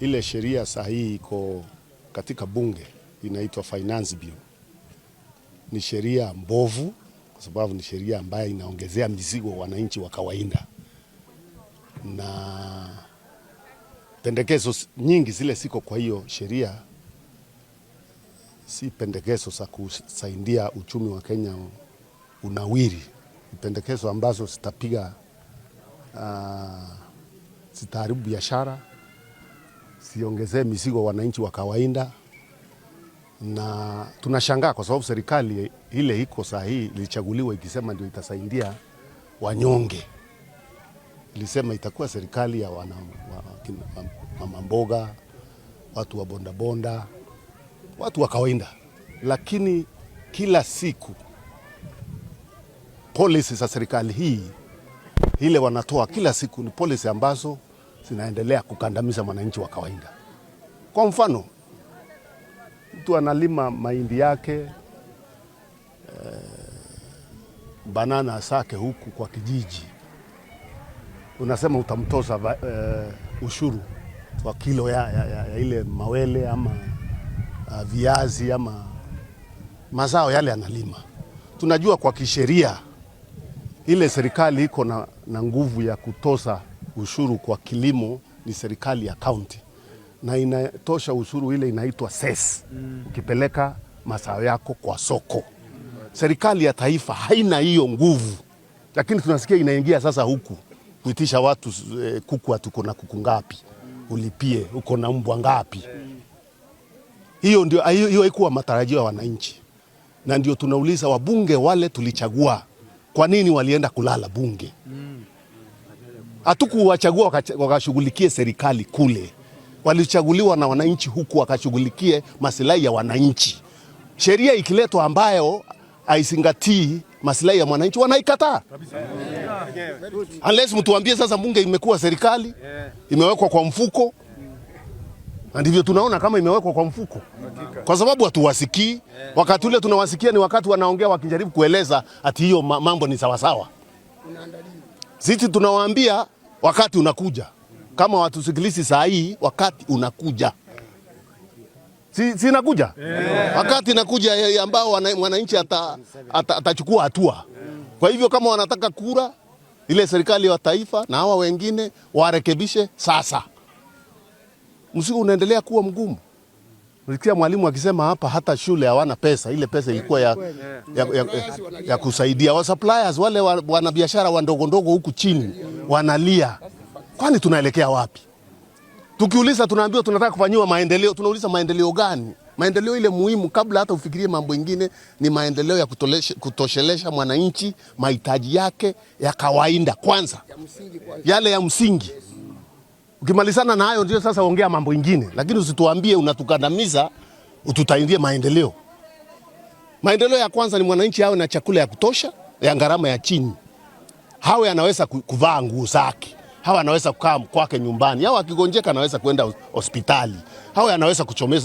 Ile sheria sahihi iko katika bunge inaitwa Finance Bill. Ni sheria mbovu kwa sababu ni sheria ambayo inaongezea mizigo wananchi wa kawaida, na pendekezo nyingi zile ziko kwa hiyo sheria si pendekezo za kusaidia uchumi wa Kenya unawiri, ni pendekezo ambazo zitapiga zitaharibu biashara, ziongezee mizigo wananchi wa kawaida, na tunashangaa kwa sababu serikali ile iko saa hii ilichaguliwa ikisema ndio itasaidia wanyonge. Ilisema itakuwa serikali ya mama mboga, watu wa bondabonda, watu wa kawaida, lakini kila siku policy za serikali hii ile wanatoa kila siku ni policy ambazo zinaendelea kukandamiza mwananchi wa kawaida. Kwa mfano, mtu analima mahindi yake banana zake huku kwa kijiji, unasema utamtoza ushuru kwa kilo ya ile mawele ama viazi ama mazao yale analima. Tunajua kwa kisheria ile serikali iko na nguvu ya kutoza ushuru kwa kilimo ni serikali ya kaunti, na inatosha ushuru ile inaitwa cess ukipeleka mazao yako kwa soko. Serikali ya taifa haina hiyo nguvu, lakini tunasikia inaingia sasa huku kuitisha watu kuku, tuko na kuku ngapi ulipie, uko na mbwa ngapi? Hiyo ndio hiyo haikuwa matarajio ya wananchi, na ndio tunauliza wabunge wale tulichagua, kwa nini walienda kulala bunge? Hatukuwachagua wakashughulikie serikali kule, walichaguliwa na wananchi huku wakashughulikie masilahi ya wananchi. Sheria ikiletwa ambayo haizingatii masilahi ya mwananchi wanaikataa, unless mtuambie sasa bunge imekuwa serikali, imewekwa kwa mfuko, na ndivyo tunaona kama imewekwa kwa mfuko, kwa sababu hatuwasikii. Wakati ule tunawasikia ni wakati wanaongea wakijaribu kueleza ati hiyo mambo ni sawasawa. Sisi tunawaambia wakati unakuja, kama watusikilizi saa hii, wakati unakuja, si inakuja, wakati inakuja ambao mwananchi atachukua hatua. Kwa hivyo kama wanataka kura ile serikali ya taifa na hawa wengine warekebishe sasa. Mzigo unaendelea kuwa mgumu. Nilisikia mwalimu akisema hapa hata shule hawana pesa. Ile pesa ilikuwa ya kusaidia wa suppliers wale wanabiashara wa ndogo ndogo huku chini wanalia. Kwani tunaelekea wapi? Tukiuliza tunaambiwa tunataka kufanyiwa maendeleo. Tunauliza maendeleo gani? Maendeleo ile muhimu kabla hata ufikirie mambo ingine ni maendeleo ya kutoshelesha mwananchi mahitaji yake ya kawaida kwanza, yale ya msingi. Ukimalizana na hayo ndio sasa ongea mambo ingine, lakini usituambie unatukandamiza ututaindie maendeleo. Maendeleo ya kwanza ni mwananchi awe na chakula ya kutosha ya gharama ya chini, hawe anaweza kuvaa nguo zake, hawe anaweza kukaa kwake nyumbani, hawe akigonjeka anaweza kwenda hospitali, hawe anaweza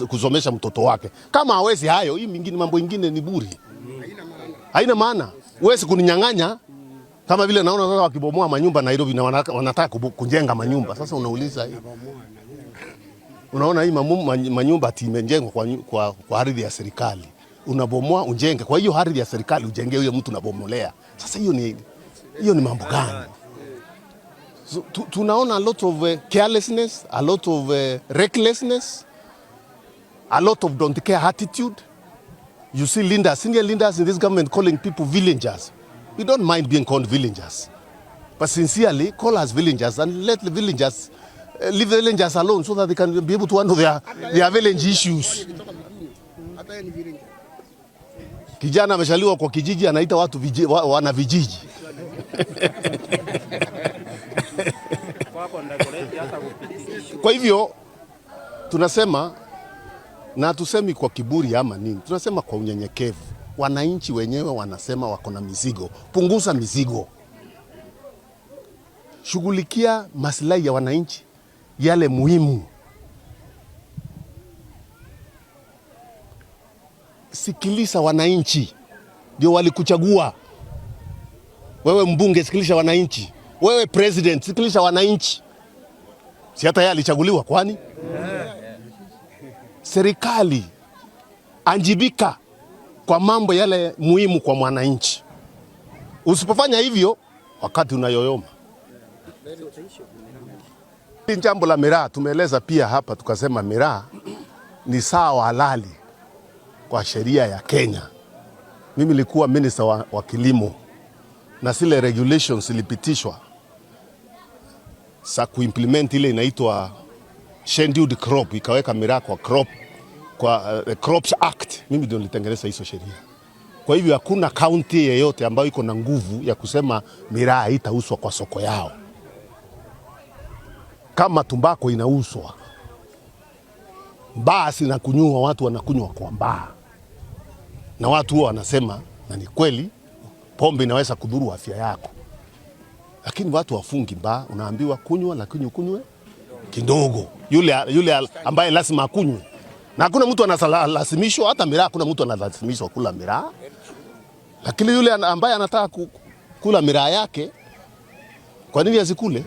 kusomesha mtoto wake. Kama hawezi hayo, hii mingine mambo ingine ni bure, haina maana. Huwezi kuninyang'anya kama vile naona sasa wakibomoa manyumba Nairobi na wanataka kujenga manyumba. Sasa unauliza hii, unaona hii manyumba ati imejengwa kwa ardhi ya serikali, unabomoa ujenge kwa hiyo ardhi ya serikali, ujenge huyo mtu unabomolea. Sasa hiyo ni mambo gani? So, tunaona a lot of carelessness, a lot of recklessness, a lot of don't care attitude. You see leaders, senior leaders in this government calling people villagers. We don't mind being called villagers, but sincerely call us villagers and let the villagers leave the villagers alone so that they can be able to handle their village issues. Kijana ameshaliwa kwa kijiji anaita watu wana vijiji. Kwa hivyo tunasema, na hatusemi kwa kiburi ama nini, tunasema kwa unyenyekevu. Wananchi wenyewe wanasema wako na mizigo. Punguza mizigo, shughulikia maslahi ya wananchi yale muhimu. Sikiliza wananchi, ndio walikuchagua wewe. Mbunge, sikiliza wananchi. Wewe president, sikiliza wananchi. Si hata yeye alichaguliwa kwani? Serikali wajibika kwa mambo yale muhimu kwa mwananchi. Usipofanya hivyo, wakati unayoyoma. Jambo la miraa tumeeleza pia hapa, tukasema miraa ni sawa halali kwa sheria ya Kenya. Mimi nilikuwa minister wa kilimo na zile regulations zilipitishwa za kuimplement ile inaitwa scheduled crop, ikaweka miraa kwa crop, kwa Crops Act. Mimi ndio nilitengeneza hizo sheria. Kwa hivyo hakuna kaunti yeyote ambayo iko na nguvu ya kusema miraa haitauzwa kwa soko yao. Kama tumbako inauzwa, baa zinakunywa, watu wanakunywa kwa baa, na watu huwa wanasema, na ni kweli, pombe inaweza kudhuru afya yako, lakini watu wafungi baa, unaambiwa kunywa, lakini ukunywe kidogo. Yule ambaye lazima akunywe, na hakuna mtu analazimishwa, hata miraa, hakuna mtu analazimishwa kula miraa, lakini yule ambaye anataka kula miraa yake, kwa nini asikule?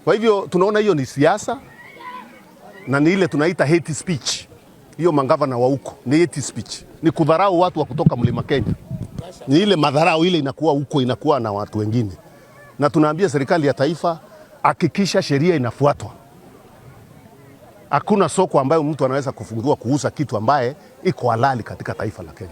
Kwa hivyo tunaona hiyo ni siasa na ni ile tunaita hate speech. Hiyo mangavana wa huko ni hate speech, ni kudharau watu wa kutoka Mlima Kenya, ni ile madharau ile inakuwa huko, inakuwa na watu wengine, na tunaambia serikali ya taifa, hakikisha sheria inafuatwa. Hakuna soko ambayo mtu anaweza kufungiwa kuuza kitu ambaye iko halali katika taifa la Kenya.